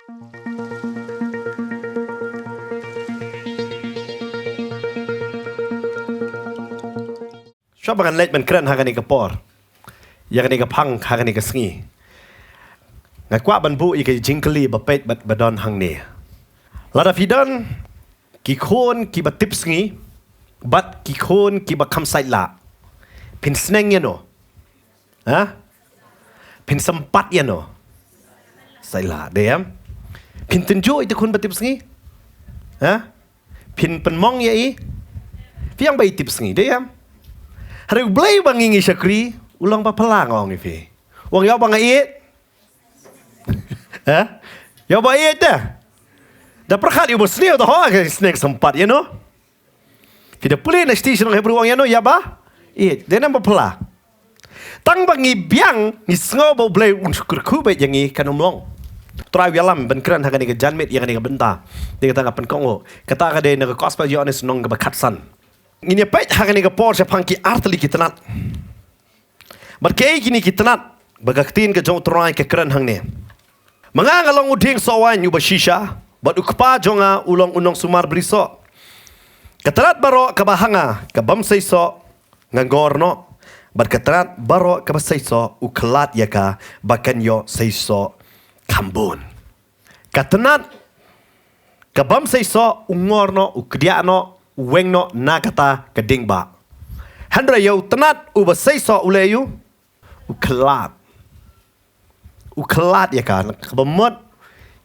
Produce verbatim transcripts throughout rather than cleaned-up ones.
Shuwa ba ngan leit ban kren ha kane ka por, ïa kane ka phang, ha kane ka sngi, nga kwah ban buh ïa ka jingkylli ba peit bad ba don hangne. Lada phi don ki khun kiba tip sngi bad ki khun kiba kham sait lah, phin sneng ïano? Ha? Phin sympat ïano? Sait lah, dei em? Phin tynjuh ïa i khun ba tip sngi? Ha? Phin pynmong ïa i? Phi ong ba i tip sngi, dei em? Hynrei U Blei ba ngi ngi shakri, u long ba phylla, nga ong ïa phi. U ong ïa ba nga ïeit. Ha? Ïa ba ïeit te. Da pyrkhat ïa ba sniew te, ho, ka sneng sympat ïano? Phi da pule na station Hebru, u ong ïano, ïa ba ïeit. Dei namar ba phylla. Tang ba ngi biang, ngi sngew ba U Blei un shu kyrkhu beit ïa ngi, kan ym long. Trai u ïalam ban kren ha kane ka janmiet ïa kane ka bynta. Dei kata nga pynkohnguh. Kata ka dei na ka Gospel Ïoannis lynnong kaba khatsan. Ngin ïa peit ha kane ka por shaphang ki artylli ki tnat. Bad kaei kine ki tnat ba ka ktien ka jong U Trai ka kren hangne? Ma nga nga long u dieng soh waiñ uba shisha, bad u Kpa jong nga u long u nongsumar bri soh. Ka tnat baroh kaba ha nga, ka bym sei soh, nga ngor noh, bad ka tnat baroh kaba sei soh, u khlad ïa ka, ba kan ïoh sei soh kham bun. Ka tnat ka bym sei soh, u ngor noh, u kdiah noh, u weng noh na kata ka dieng bah. Hynrei ïa u tnat uba sei soh, u leh aïu? U khlad. U khlad ïa ka, kaba mut,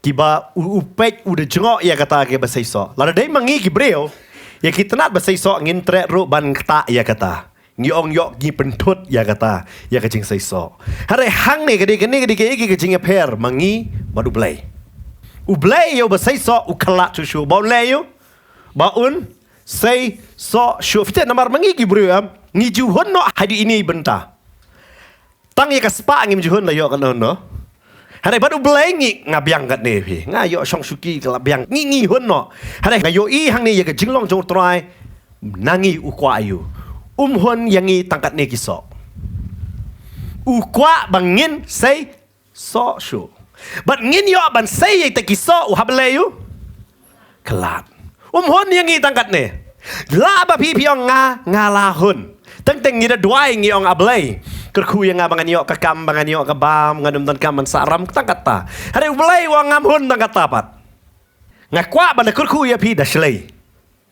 kiba u, u peit, u da jngoh ïa kata kaba sei soh. Lada dei ma ngi ki briew, ïa ki tnat ba sei soh ngin treh ruh ban ktah ïa kata. Ngi ong ïoh ngi pynthut ïa kata, ïa ka jingsei soh. Hynrei hangne ka dei, kane ka dei kaei ka jingïapher ma ngi bad U Blei. U Blei ïa uba sei soh u khlad shuh shuh, ba un leh aïu? Ba un sei soh shuh. Phi tip namar ma ngi ki briew em, ngi ju hun noh ha ine i bynta. Tang ïa ka spah ngim ju hun la ïoh katno katno. Hynrei bad U Blei ngi, nga biang katne phi. Nga ïoh shong shuki ka la biang. Ngi, ngi hun noh. Hynrei nga ïohi hangne ïa ka jinglong jong U Trai. Na ngi u kwah aïu? Um hun ïa ngi tang katne ki soh. U kwah ba ngin sei soh shuh. Bad ngin ïoh ban sei ïa kita ki soh, u hap leh aïu? Khlad. Um hun ïa ngi tang katne. Lah ba phi phi ong nga, nga la hun. Teng teng ngi da duwai ngi ong A Blei, kyrkhu ïa nga ba ngan ïoh ka kam, ba ngan ïoh ka bam, ngan ym donkam ban sah ram, tang kata. Hynrei U Blei u ong ngam hun tang kata pat. Nga kwah ban da kyrkhu ïa phi da shlei.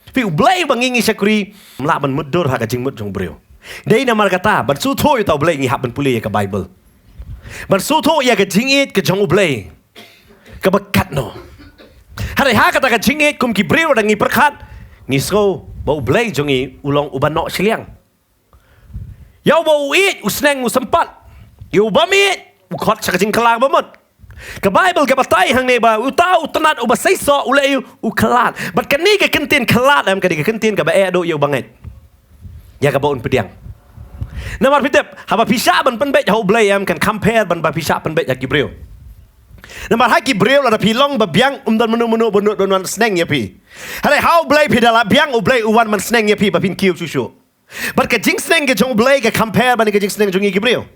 Phi, U Blei ba ngi ngi shakri, ym lah ban mutdur ha ka jingmut jong u briew. Dei namar kata, ban sngewthuh ïa uta U Blei ngi hap ban pule ïa ka Baibl. Ban sngewthuh ïa ka jingïeit ka jong U Blei. Kaba katno. Hynrei ha kata ka jingïeit kum ki briew da ngi pyrkhat, ngi sngew ba U Blei jong ngi u long uba noh shiliang. Ïa uba u ïeit, u sneng, u sympat. Ïa uba ym ïeit, u khot sha ka jingkylla ba mut. Ka Baibl ka batai hangne ba uta u tnat uba sei soh u leh aïu? U khlad. Bad kane ka kyntien khlad em, ka dei ka kyntien kaba eh duh ïa uba ngeit. Ïa kaba un pdiang. Namar phi tip, haba phi shah ban pynbeit ha U Blei em, kan kham pher ban ba phi shah pynbeit ha ki briew. Namar ha ki briew lada phi long ba biang, ym don mano mano ba nud ban wan sneng ïa phi. Hynrei ha U Blei phi da la biang, U Blei u wan ban sneng ïa phi ba phin kiew shuh shuh. Bad ka jingsneng ka jong U Blei ka kham pher bad ka jingsneng jong ngi ki briew.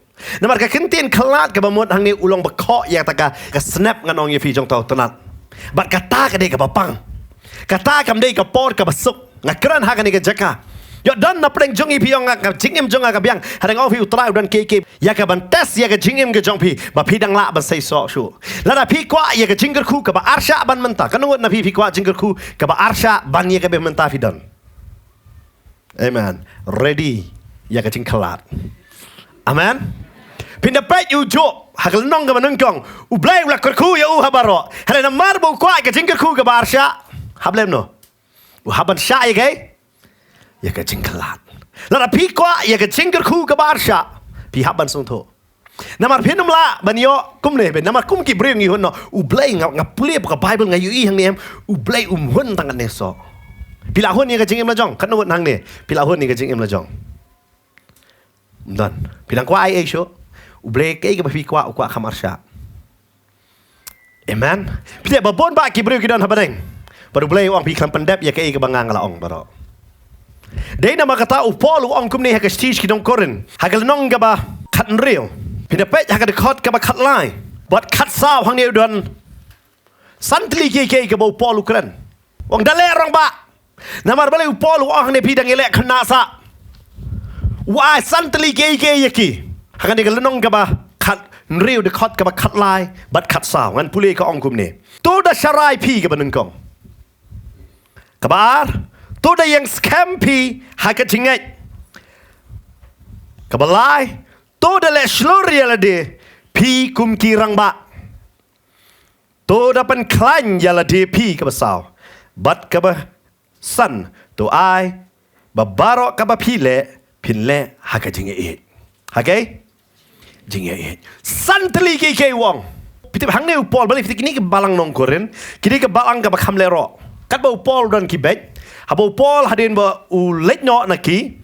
Namar ka kyntien khlad kaba mut hangne u long ba khoh ïa kata ka, ka snep ngan ong ïa phi jong uta u tnat. Bad kata ka dei kaba pang. Kata kam dei ka por kaba suk. Nga kren ha kane ka jaka. Ïoh don na pdeng jong ngi phi ong nga ka jingim jong nga ka biang. Hynrei nga ong phi U Trai u don kiei kiei ïa kaban test ïa ka jingim ka jong phi. Ba phi dang lah ban sei soh shuh. Lada phi kwah ïa ka jingkyrkhu kaba arshah ban mynta. Katno ngut na phi phi kwah jingkyrkhu kaba arshah ban ïa kaba mynta phi don? Amen. Ready ïa ka jingkhlad. Amen. Phin da peit ïa u Job, ha ka lynnong kaba nyngkong, U Blei u la kyrkhu ïa u ha baroh. Hynrei namar ba u kwah ïa ka jingkyrkhu kaba arshah, hap leh kumno? U hap ban shah ïa ka, ïa ka jingkhlad. Lada phi kwah ïa ka jingkyrkhu kaba arshah, phi hap ban sngewthuh. Namar phin ym lah ban ïoh kumne, namar kum ki briew ngi hun noh. U Blei, nga, nga pule ha ka Baibl, nga ïohi hangne em, U Blei um hun tang katne soh. Phi la hun ïa ka jingim la jong, katno ngut hangne phi la hun ïa ka jingim la jong? Ym don. Phi dang kwah ei ei shuh? U Blei kaei kaba phi kwah u kwah kham arshah. Amen. Phi tip ba bun bah ki briew ki don ha bneng. Bad U Blei u ong phi khlem pyndep ïa kaei kaba nga nga la ong baroh. Dei namar kata u Paul u ong kumne ha ka shithi sha ki nong Korinth, ha ka lynnong kaba khathynriew. Phin da peit ha ka dkhot kaba khatlai bad khatsaw hangne u don San tylli kiei kiei kaba u Paul u kren. U ong da leh rangbah. Namar balei u Paul u ong hangne phi dang ïaleh khynnah sah. U ai san tylli kiei kiei ïa ki. Ha kane ka lynnong kaba khathynriew dkhot kaba khatlai bad khatsaw ngan pule ka ong kumne. To da sharai phi kaba nyngkong. Kaba ar, to da ïeng skhem phi ha ka jingngeit. Kaba lai, to da leh shlur ïa lade phi kum ki rangbah. To da pynkhlaiñ ïa lade phi, kaba saw. Bad kaba san, to ai ba baroh kaba phi leh phin leh ha ka jingïaieit. Ha ka jingïaieit. San tylli kiei kiei u ong. Phi tip hangne u Paul, balei phi tip kine ki balang nong Korinth, kine ki balang kaba kham leh roh. Katba u Paul u don ki beit, haba u Paul hadien ba u leit noh na ki,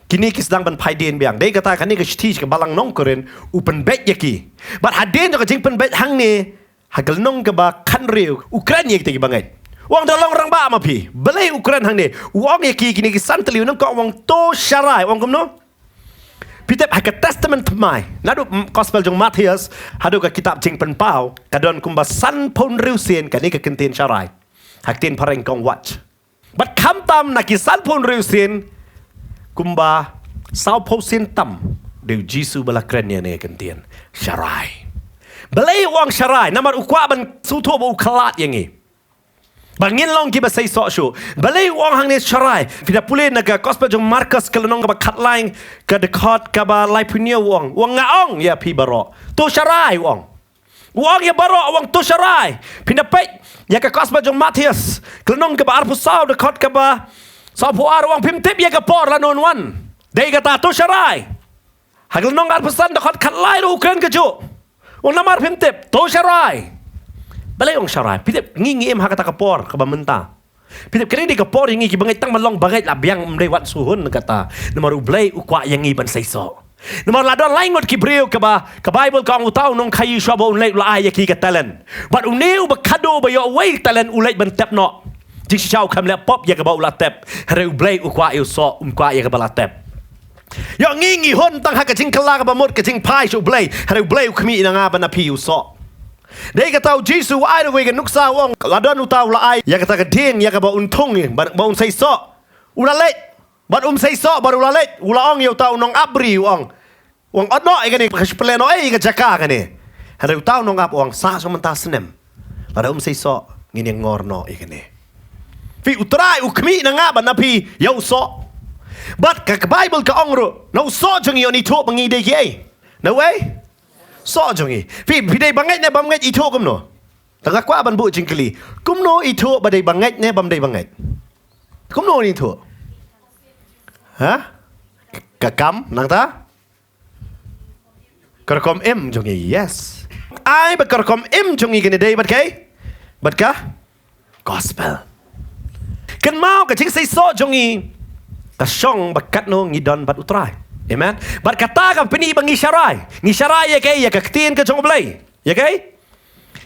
kine ki sdang ban phai dien biang. Dei kata kane ka shithi sha ki balang nong Korinth u pynbeit ïa ki. Bad hadien jong ka jingpynbeit hangne, ha ka lynnong kaba khathynriew u kren ïa kita ki bangeit. U ong da long rangbah ma phi. Balei u kren hangne? U ong ïa ki kine ki san tylli, u nyngkong u ong to sharai. U ong kumno? Phi tip ha ka Testament Thymmai, naduh Gospel jong Mathaios haduh ka kitab Jingpynpaw, ka don kumba sanphew hynriew sien kane ka kyntien sharai. Ha ka ktien phareng ka ong watch. Bad khamtam na ki sanphew hynriew sien, kumba sawphew sien tam dei u Jisu ba la kren ïa kane ka kyntien sharai. Balei u ong sharai? Namar u kwah ban sngewthuh ba u khlad ïa ngi, ba ngin long kiba seisoh shuh. Balei u ong hangne sharai? Phi da pule na ka Gospel jong Markos ka lynnong kaba khatlai, ka dkhot kaba laiphew hynñiew, u ong, u ong nga ong ïa phi baroh, to sharai, u ong. U ong ïa baroh, u ong to sharai. Phin da peit ïa ka Gospel jong Mathaios ka lynnong kaba arphew saw, dkhot kaba sawphew ar, u ong phim tip ïa ka por lano yn wan. Dei kata to sharai. Ha ka lynnong arphew san dkhot khatlai ruh u kren kajuh. U ong namar phim tip, to sharai. Balei u ong sharai? Phi tip ngi ngi im ha kata ka por kaba mynta. Phi tip kane dei ka por ïa ngi ki bangeit, tang ban long bangeit la biang, ym dei wat shu hun kata. Namar u Blei u kwah ïa ngi ban seisoh. Namar la don lai ngut ki briew kaba ka Baibl ka ong uta u nongkhaïi shuwa ba un leit u la ai ïa ki ka talent. Bad une uba khadduh uba ïoh uwei talent u leit ban tep noh. Jingshisha u khlem leh pop ïa kaba u la tep. Hynrei u Blei u kwah ïa u soh, um kwah ïa kaba la tep. Ïoh ngi ngi hun tang ha ka jingkylla kaba mut ka jingphai sha u Blei. Hynrei u Blei u khmih na nga bad na phi ïa u soh. Dei kata u Jisu u ai da kawei ka nuksa, u ong la don uta u la ai ïa kata ka dieng ïa kaba un thung, ba, ba un seisoh. U la leit bad um seisoh bad u la leit, u la ong ïa uta u nongap bri, u ong, u ong ot noh ïa kane, ka shu pynlehnohei ïa ka jaka kane. Hynrei uta u nongap u ong sah sha mynta snem, lada um seisoh ngin ïa ngor noh ïa kane. Phi, u Trai u khmih na nga bad na phi ïa u soh. Bad ka, ka Baibl ka ong ruh na u soh jong ngi yn ithuh ba ngi dei kiei. Na uwei soh jong ngi. Phi, phi dei bangeit ne bym ngeit, ithuh kumno? Tang nga kwah ban buh jingkylli. Kumno ithuh ba dei bangeit ne bym dei bangeit? Kumno ithuh? Ha? Ka kam, nangta? Ka rukom im jong ngi, yes. Ai ba ka rukom im jong ngi kane dei bad kaei? Bad ka gospel. Kynmaw ka jingseisoh jong ngi ka shong ba katno ngi don bad u Trai. Amen. Bad kata ka pyni ba ngi sharai. Ngi sharai ïa kaei? Ïa ka ktien ka jong u Blei. Ïa kaei?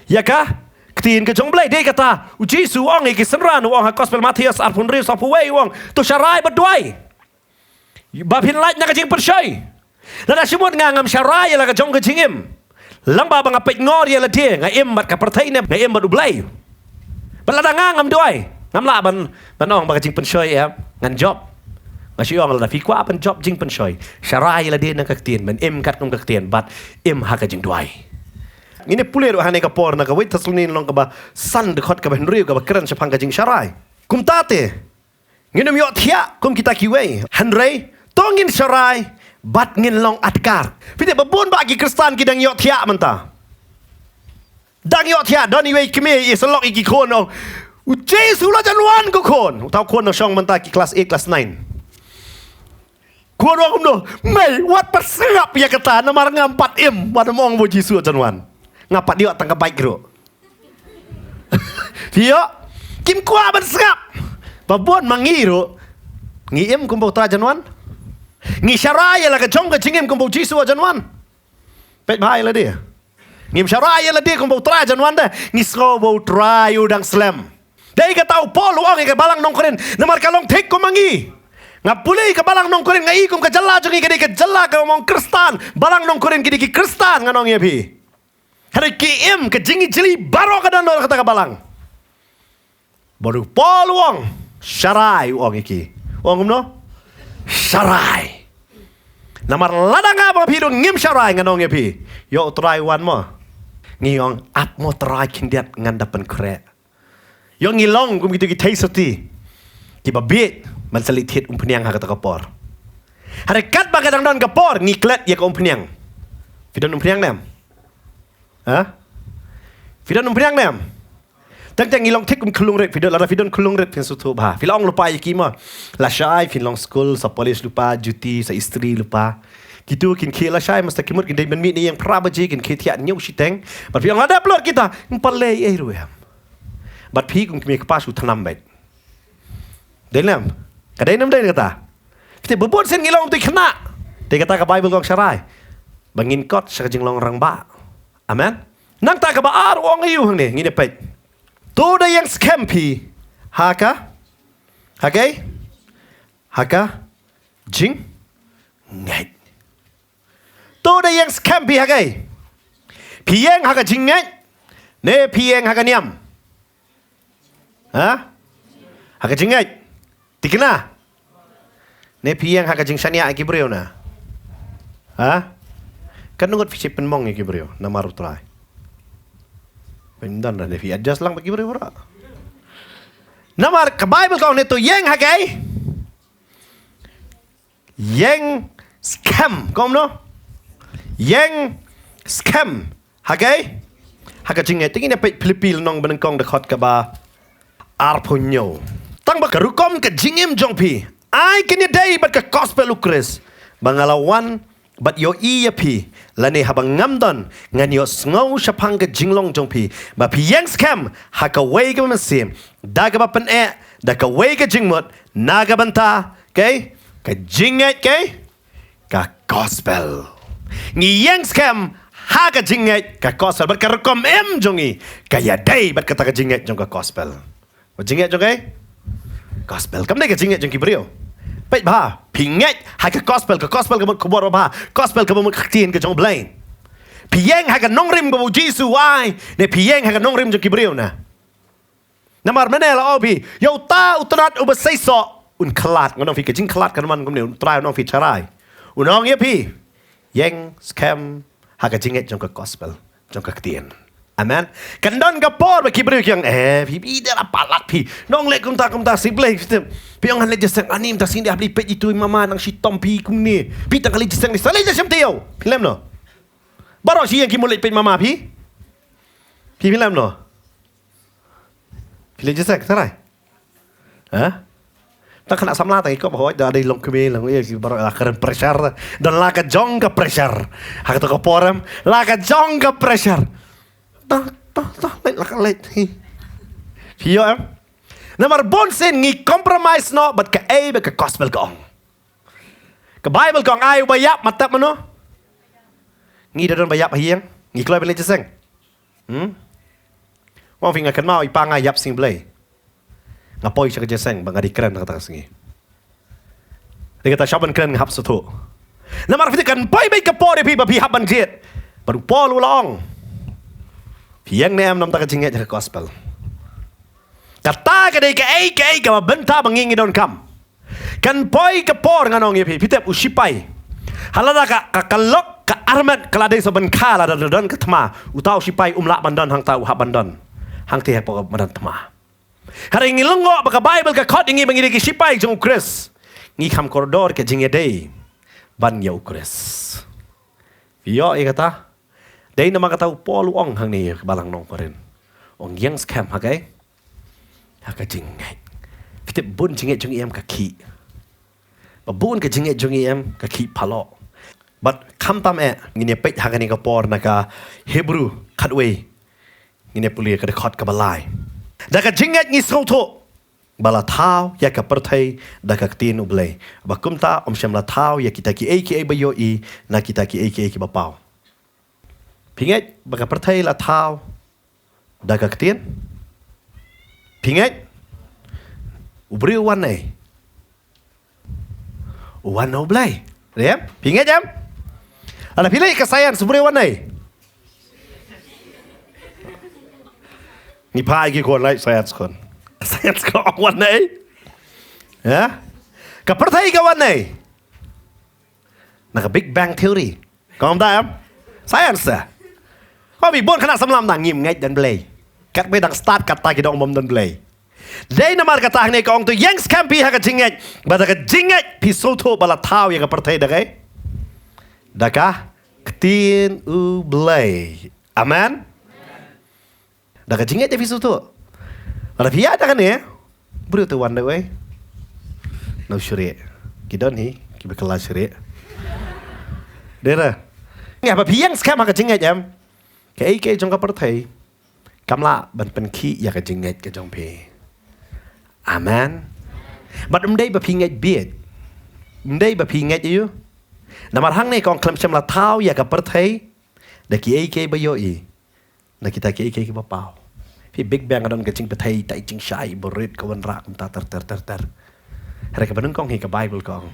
Ïa ka ktien ka jong u Blei. Dei kata u Jisu u ong ïa ki synran, u ong ha gospel Mathaios arphew hynriew, sawphew wei, u ong to sharai bad duwai. Ba phin lait na ka jingpynshoi. Lada shimut nga ngam sharai ïa la ka jong ka jingim, lyngba ba nga peit ngor ïa lade, nga im bad ka pyrthei ne nga im bad u Blei? Bad lada nga ngam duwai, ngam lah ban, ban ong ba ka jingpynshoi em ngan jop. Nga shu ong lada phi kwah ban jop jingpynshoi, sharai ïa lade na ka ktien, ban im katkum ka ktien bad im ha ka jingduwai. Ngin ïa pule ruh ha kane ka por na ka wei Thessaloni lynnong kaba san, dkhot kaba hynriew, kaba kren shaphang ka jingsharai. Kumta te ngin ym ïohthiah kum kita kiwei, hynrei to ngin sharai bad ngin long adkar. Phi tip ba bun bah ki Khristan ki dang ïohthiah mynta. Dang ïohthiah. Don iwei i kmie i syllok ïa ki khun, ong, u Jisu u la jan wan ko khun. Uta u khun nang shong mynta ki klas eight, klas nine. Khun u ong kumno? Mei, wat pat sngap ïa kata namar ngam pat im, wat ym ong ba u Jisu u jan wan. Nga pat ïoh tang ka bike ruh. Phi ïoh? Kim kwah ban sngap. Ba bun ma ngi ruh, ngi im kumba u Trai jan wan? Ngi sharai ïa la ka jong ka jingim kumba u Jisu u jan wan? Peit bha ïa lade. Ngim sharai ïa lade kumba u Trai jan wan de. Ngi sngew ba u Trai u dang slem. Dei kata u Paul u ong ïa ka balang nong Korinth, namar ka long thik kum ma ngi. Nga pule ïa ka balang nong Korinth, nga i kum ka jylla jong ngi ka dei ka jylla kaba ym ong Khristan. Balang nong Korinth ki dei ki Khristan, ngan ong ïa phi. Hynrei ki im, ka jingjli baroh ka don ha kata ka balang. Bad u Paul u ong, sharai, u ong ïa ki. U ong kumno? Sharai. Namar lada nga bad phi ruh ngim sharai, ngan ong ïa phi, ïoh u Trai u wan mo? Ngi ong, ap mo Trai khyndiat, ngan da pynkhreh. Ïoh ngi long kum kito ki theisotti kiba bieit ban sa leit thied umphniang ha kata ka por. Hynrei katba ka dang don ka por, ngi klet ïa ka umphniang. Phi don umphniang ne em? Ha? Phi don umphniang ne em? Teng teng ngi long thik kum khyllung rit, phi don, lada phi don khyllung rit phin sngewthuh bha. Phi la ong lypa ïa ki mo. Lashai phin long skul, sa polish lypa, duty, sa istri lypa. Kito kin khie lashai, mynstep ki mut kin dei ban mih na ïing phra baje, kin khie thiah hynñiew shiteng. Bad phi ong lada pynlut kita, ym pat leh ei ruh em. Bad phi kum ki mei kpa shu thnam beit. Dei ne em? Ka dei ne em dei kata? Phi tip, ba bun sien ngi long ym tip khynnah. Te kata ka Baibl ka ong sharai ba ngin kot sha ka jinglong rangbah. Amen. Nangta kaba ar u ong ïa u hangne, ngin ïa peit. To da ïeng skhem phi ha ka, ha kaei? Ha ka jingngeit. To da ïeng skhem phi ha kaei? Phi ïeng ha ka jingngeit ne phi ïeng ha ka niam? Ha? Ha ka jingngeit. Thikna? Ne phi ïeng ha ka jingshaniah ïa ki briew na? Ha? Katno ngut phi shu pynmong ïa ki briew namar u Trai? Pyndan da ne phi adjust lang bad ki briew baroh. Namar ka Baibl ka ong ne to ïeng ha kaei? Ïeng skhem, kumno? Ïeng skhem ha kaei? Ha ka jingngeit. Te ngin ïa peit Philippi lynnong ba nyngkong, dkhot kaba arphew hynñiew. Tang ba ka rukom ka jingim jong phi ai kin ïadei bad ka gospel u Khrist ba nga la wan bad ïohi ïa phi, lane haba ngam don ngan ïohsngew shaphang ka jinglong jong phi, ba phi ïeng skhem ha kawei kaba mynsiem, da kaba pyneh, da kawei ka jingmut, na ka bynta kaei? Ka jingngeit kaei? Ka gospel. Ngi ïeng skhem ha ka jingngeit ka gospel, bad ka rukom im jong ngi ka ïadei bad kata ka jingngeit jong ka gospel. Ka jingngeit jong kaei? Gospel. Kam dei ka jingngeit jong ki briew. Peit bha, phi ngeit ha ka gospel, ka gospel kaba mut khubor babha, gospel kaba mut ka ktien ka jong U Blei. Phi ïeng ha ka nongrim kaba U Jisu u ai, ne phi ïeng ha ka nongrim jong ki briew na? Namar mynne la ong phi, ïa uta u tnat uba seisoh un khlad. Ngan ong phi ka jingkhlad kan wan kumne, U Trai un ong phi sharai. Un ong ïa phi, ïeng skhem ha ka jingngeit jong ka gospel, jong ka ktien. Amen. Kan don ka por ba ki briew ki ong, eh, phi, phi da la palat phi. Nong leh kumta kumta, sngewbha phi. Phi ong han leit jingïaseng, ani mynta sngi dei hap leit peit itu i mama nang shitom phi kumne. Phi tang leit jingïaseng, sa leit jingïaseng te ïoh. Phi lem noh? Baroh shi ïing ki mut leit peit mama phi. Phi, phi lem noh? Phi leit jingïaseng, sharai? Ha? Tang khynnah samla tang i kop hoi, da dei long kmie long ïa ki baroh la kren pressure. Don la ka jong ka pressure. Ha kato ka por em, la ka jong ka pressure. Tang, tang, tang, leit la ka leit. Hi. Phi ïoh em? Namar bun sien ngi compromise noh bad kaei ba ka gospel ka ong. Ka Baibl ka ong ai uba ïap, ma tep mano? Ngi da don ba ïap ha ïing, ngi kloi ban leit jingïaseng. Hmm? Ong phi nga kynmaw i pa nga ïap sngi Blei. Nga poi sha ka jingïaseng ba nga dei kren ha kata ka sngi. Dei kata sha ban kren nga hap sngewthuh. Namar phi kan poi beit ka por ïa phi ba phi hap ban jied. Bad u Paul u la ong, phi ïeng ne em na ka bynta ka jingngeit ha ka gospel? Kata ka dei kaei kaei kaba bynta ba ngi ngi donkam. Kan poi ka por, ngan ong ïa phi, phi tip u shipai, ha lada ka, ka, ka lok ka armet ka la dei sa ban kha, lada don ka thma, uta u shipai um lah ban don hangta, u hap ban don hangta hapoh ba don thma. Hynrei ngi lyngngoh ba ka Baibl ka khot ïa ngi ba ngi dei ki shipai jong u Khrist. Ngi kham kordor ka jingïadei ban ïa u Khrist. Phi ïoh ïa kata? Dei namar kata u Paul u ong hangne ïa ka balang nong Korinth. Ong ïeng skhem ha kaei? Ha ka jingngeit. Phi tip bun jingngeit jong ngi em ka khih. Ba bun ka jingngeit jong ngi em ka khih phalok. Bad khamtam eh ngin ïa peit ha kane ka por na ka Hebru khatwei. Ngin ïa pule ka dkhot kaba lai. Da ka jingngeit ngi sngewthuh ba la thaw ïa ka pyrthei da ka ktien U Blei, ba kumta ym shym la thaw ïa kita kiei kiei ba ïohi na kita kiei kiei kiba paw. Phi ngeit ba ka pyrthei la thaw da ka ktien? Phi ngeit? U briew u wan naei? U wan na U Blei. Em? Phi ngeit em? Lada phi leit ka science, u briew u wan naei? Ngi phai ki khun, lai science khun. Science ka ong wan nei. Ya? Ka pyrthei ka wan nei. Na ka Big Bang Theory. Ka ong da em? Science da. Ka ong phi bun khynnah samla mynta ngim ngeit don Blei. Katba dang start kata ki da ong bym don Blei. Dei namar kata hangne ka ong to ïeng skhem phi ha ka jingngeit. Bad da ka jingngeit phi sngewthuh ba la thaw ïa ka pyrthei da kaei? Da ka ktien U Blei. Amen. Da ka jingngeit da phi sngewthuh. Lada phi ïaid da kane, briew te wan da wei. Nau shrieh. Ki don hi kiba kylla shrieh. Dei re. Ngi haba phi ïeng skhem ha ka jingngeit em, kaei kaei jong ka pyrthei kam lah ban pynkhih ïa ka jingngeit ka jong phi. Amen. Bad ym dei ba phi ngeit bieit. Ym dei ba phi ngeit aïu. Namar hangne ka ong khlem shym la thaw ïa ka pyrthei da kiei kiei ba ïohi, na kita kiei kiei kiba paw. Phi Big Bang ka don ka jingpyrthei, tai jingshai ba rit ka wanrah kumta ter ter ter ter. Hynrei kaba nyngkong hi ka Baibl ka ong,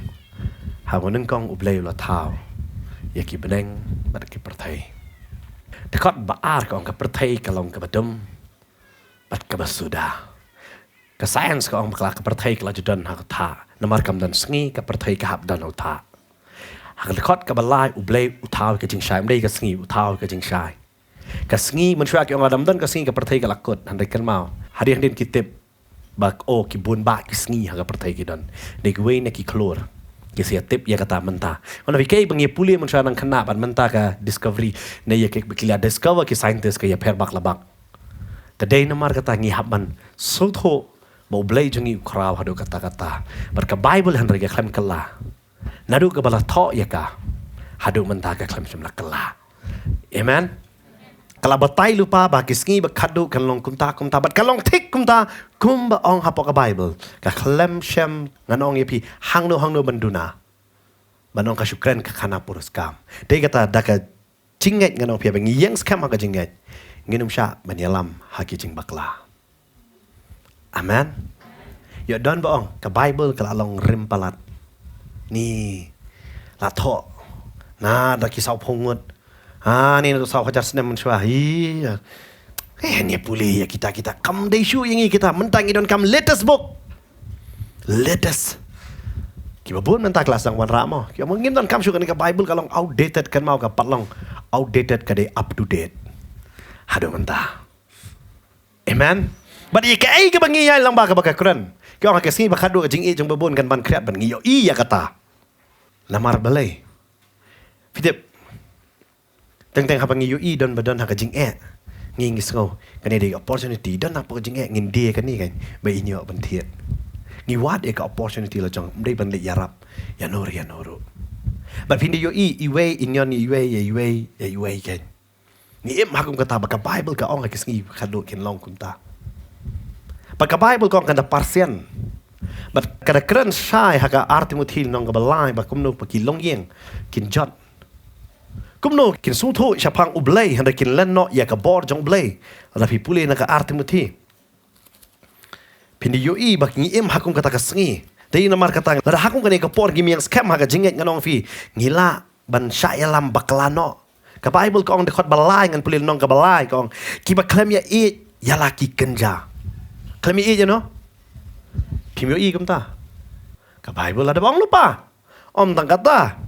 ha kaba nyngkong U Blei u la thaw ïa ki bneng bad ki pyrthei. Dkhot ba ar ka ong ka pyrthei ka long kaba dum bad kaba suda. Ka science ka ong bakla ka pyrthei ka la ju don ha ka thah. Namar kam don sngi ka pyrthei ka hap don ha u thah. Ha ka dkhot kaba lai U Blei u thaw ka jingshai, ym dei ka sngi, u thaw ka jingshai. Ka sngi, mynshuwa ki ong lada ym don ka sngi ka pyrthei ka la kut, hynrei kynmaw. Hadien hadien ki tip ba o ki bun bah ki sngi ha ka pyrthei ki don. Dei kiwei na ki khlur ki sa ïa tip ïa kata mynta. Ngan ong phi kaei ba ngi pule mynshuwa nang khynnah bad mynta ka discovery ne ïa ki ba ki la discover ki scientist ka ïapher bak la bak. Te dei namar kata ngi hap ban sngewthuh ba U Blei jong ngi u khraw haduh katta katta. Bad ka Baibl hynrei ka khlem kylla. Naduh kaba la thoh ïa ka haduh mynta ka khlem shym la kylla. Amen. Ka la batai lypa ba ki sngi ba khadduh kan long kumta kumta bad kan long thik kumta kumba ong hapoh ka Baibl. Ka khlem shym, ngan ong ïa phi hangno hangno ban duna. Ban ong ka shu kren ka khana puriskam. Dei kata da ka jingngeit ngan ong phi ba ngi ïeng skhem ha ka jingngeit, ngin ym shah ban ïalam ha ki jingbakla. Amen. Ïoh don ba ong ka Baibl ka la long rim palat. Ni la thoh na da ki saw phew ngut. Ha, ni na saw hajar snem mynshuwa. Hi. Eh, ni pule ïa kita, kita kam dei shuh ïa ngi kita. Mynta ngi donkam latest book. Latest. Kiba bun mynta ka la sdang wanrah mo. Kiba ngim donkam shuh kane ka Baibl ka long outdated, kynmaw, ka pat long outdated, ka dei up to date haduh mynta. Amen. Bad ïa kaei kaba ngi ïalam ba kaba ka kren. Ki ong ha ka sngi ba khadduh ka jingïeit jong ba bun kan ban khriat bad ngi ïohi ïa kata. Namar balei? Phi tip. Teng teng haba ngi ïohi don ba don ha ka jingeh, ngi ngi sngew kane dei opportunity, don hapoh ka jingeh ngin die kane kan ba in ïoh ban thied. Ngi wad ïa ka opportunity la jong, ym dei ban leit ïarap ïa no ruh ïa no ruh. Bad phin da ïohi iwei in ïon iwei ïa iwei ïa iwei kan. Ngi im ha kum kata ba ka Baibl ka ong ha ki sngi khadduh kin long kumta. Bad ka Baibl ka ong kan da parsian. Bad ka da kren shai ha ka ar Timothi lynnong kaba lai ba kumno ba ki longïing kin jot. Kumno kin sngewthuh shaphang U Blei hynrei kin len noh ïa ka bor jong U Blei. Lada phi pule na ka ar Timothi. Phin da ïohi ba ngi im ha kum kata ka sngi. Dei namar kata lada ha kum kane ka por ngim ïeng skhem ha ka jingngeit ngan ong phi, ngi lah ban shah ïalam bakla noh. Ka Baibl ka ong dkhot ba lai ngan pule lynnong kaba lai ka ong, kiba khlem ïaieit ïa la ki kynja. Khlem ïaieit ïa no? Phim ïohi kumta. Ka Baibl lada ba ong lypa. Ym tang kata.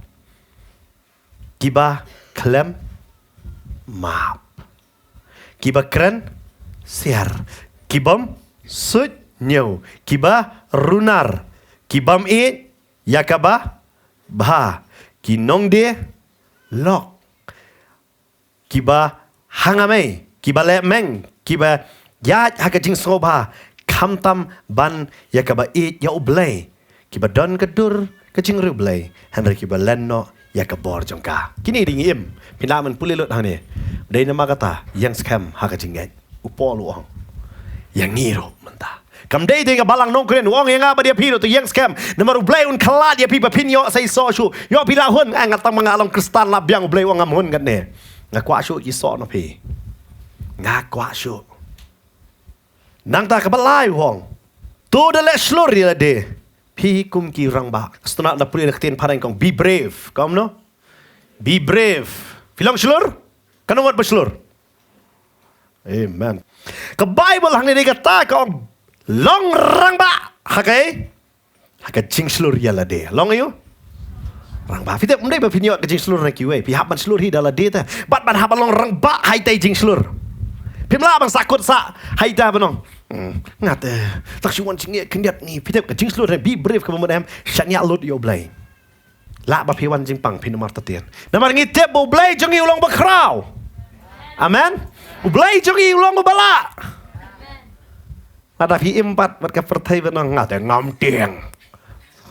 Kiba khlem map. Kiba kren siar. Kibym suidñiew. Kiba runar. Kibym ïeit ïa kaba bha. Ki nongdie lok. Kiba hangamei, kiba leh meng, kiba ïaid ha ka jingsngewbha, khamtam ban ïa kaba ïeit ïa U Blei, kiba don ka dur ka jingriewblei, hynrei kiba len noh ïa ka bor jong ka. Kine dei ngi im, phin lah ban pule lut hangne. Dei namar kata, ïeng skhem ha ka jingngeit. U Paul u ong ïa ngi ruh mynta. Kam dei dei ka balang nongkren, u ong ïa nga bad ïa phi ruh to ïeng skhem. Namar U Blei un khlad ïa phi ba phin ïoh sa ïsoh shuh. Ïoh phi la hun, eh, nga tang ma nga long Khristan la biang, U Blei u ong ngam hun katne. Nga kwah shuh ki soh na phi. Nga kwah shuh. Nangta kaba lai u ong, to da leh shlur ïa lade. Phi kum ki rangbah. Sngewthuh na pule na ktien phareng ka ong be brave. Kumno? Be brave. Phi long shlur? Kano ngut ba shlur? Amen. Ka Baibl hangne dei kata ka ong, long rangbah ha ka, ha ka jingshlur ïa lade. Long aïu? Rangbah. Phi tip, ym dei ba phin ïoh ka jingshlur na kiwei, phi hap ban shlur hi da lade te. Bad ban hap ban long rangbah ha ita i jingshlur. Phim lah ban sahkut sah ha ita ban ong, "Hmm, nga te, tak shu wan jingeh khyndiat ngi." Phi tip, ka jingshlur ne, be brave, kaba mut em, shaniah lut ïa U Blei. Lah ba phi wan jingpang, phin ym artatien. Namar ngi tip ba U Blei jong ngi u long bakhraw. Amen. U Blei jong ngi u long uba lah. Lada phi im pat bad ka pyrthei ban ong, "Nga te ngam tieng."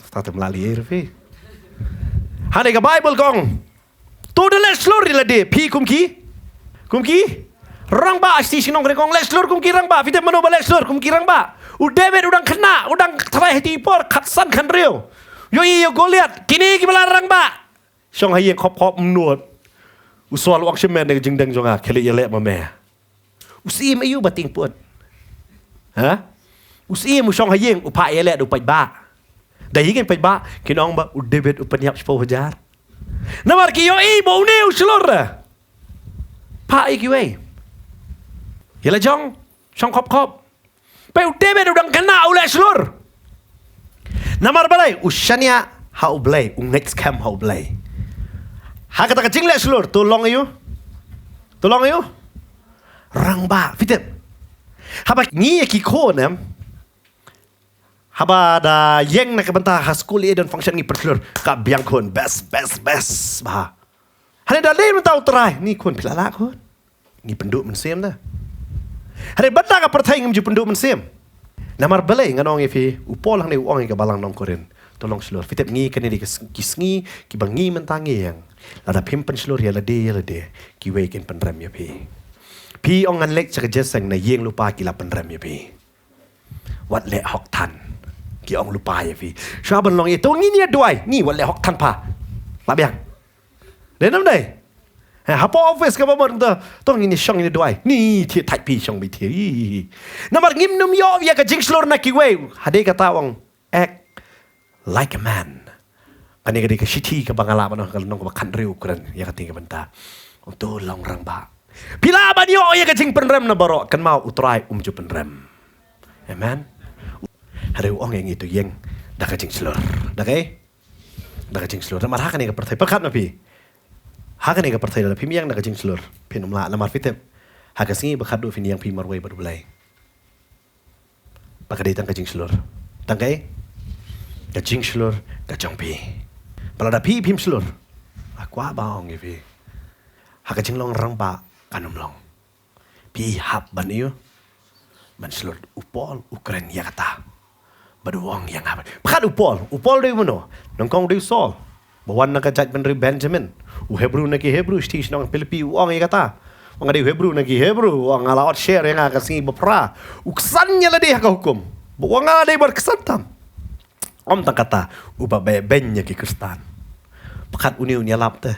Te ym lah lei ruh phi. Hangne ka Baibl ka ong, to da leh shlur ïa lade, phi kum ki, kum ki rangbah. Shi shnong ka ong, leh shlur kum ki rangbah. Phi tip mano ba leh shlur kum ki rangbah? U David u dang khynnah, u dang trai ha iti i por khatsan khathynriew. Ïohi ïa u Goliath, kine kiba la rangbah. Shong ha ïing khop khop, mut u Saul u ong, "Shimet ne ka jingdeng jong nga, khie leit ïaleh ma me." U syiem aïu ba tieng put? Ha? U syiem u shong ha ïing, u phah ïaleh da u paidbah. Da ïing paidbah kin ong ba u David u pynïap shiphew hajar. Namar ki ïohi ba une u shlur. Phah ïa kiwei. Ïa la jong, shong khop khop. Peit u David u dang khynnah u leh shlur. Namar balei? U shaniah ha U Blei, u ngeit skhem ha U Blei. Ha kata ka jingleh shlur, to long aïu? To long aïu? Rangbah, phi tip. Haba ngi ïa ki khun em, haba da ïeng na ka bynta ha skul, ïa don function, ngi pynshlur, ka biang khun, best, best, best, bha. Hangne da leit mynta u trai, ni khun, phi la lah khun. Ngi pynduh mynsiem da. Hynrei bynta ka pyrthei ngim ju pynduh mynsiem. Namar balei? Ngan ong ïa phi, u Paul hangne u ong ïa ka balang nong Korinth, to long shlur. Phi tip, ngi kane dei ki s-, ki sngi kiba ngi mynta ngi ïeng. Lada phim pynshlur ïa lade ïa lade, kiwei kin pynrem ïa phi. Phi ong, ngan leit sha ka jingïaseng na ïing lypa, ki la pynrem ïa phi. Wat leh hok than, ki ong lypa ïa phi. Shuwa ban long ïa, to ngin ïa duwai, ngi wat leh hok than pha. La biang. Dei ne ym dei? Ha, hapoh office kaba mut, to, to ngin ïa shong ngin ïa duwai. Ni thiah thait phi shong beit thiah. Ih. Namar ngim nym ïoh ïa ka jingshlur na kiwei. Hadei kata u ong, act like a man. Kane ka dei ka shithi kaba nga lah ban ong, ka lynnong kaba khathynriew u kren ïa kata ka bynta. Ong, to long rangbah. Phi lah ban ïoh ïa ka jingpynrem na baroh, kynmaw u Trai um ju pynrem. Amen. Hynrei u ong ïa ngi to ïeng da ka jingshlur. Da kaei? Da ka jingshlur. Namar ha kane ka pyrthei, pyrkhat ma phi. Ha kane ka pyrthei lada phim ïeng da ka jingshlur, phin ym lah, namar phi tip, ha ka sngi ba khatduh phin ïeng phi marwei bad U Blei. Ba ka dei tang ka jingshlur. Tang kaei? Ka jingshlur ka jong phi. Ba lada phi phim shlur, nga kwah ban ong ïa phi, ha ka jinglong rangbah kan ym long. Phi hap ban ïoh, ban shlur. U Paul u kren ïa kata. Bad u ong ïa nga. Pyrkhat u Paul. U Paul dei mano? Nyngkong dei u Saul, ba wan na ka jaitbynriew Benjamin. U Hebru na ki Hebru, shithi shnong Philippi, u ong ïa kata. Ba nga dei u Hebru na ki Hebru, u ong, nga la ot sher ïa nga ka sngi ba phra. U ksan ïa lade ha ka hukum. Ba u ong, nga la dei ban ksan tam. Ym tang kata, uba beh beiñ ïa ki Khristan. Pyrkhat une un ïalap te.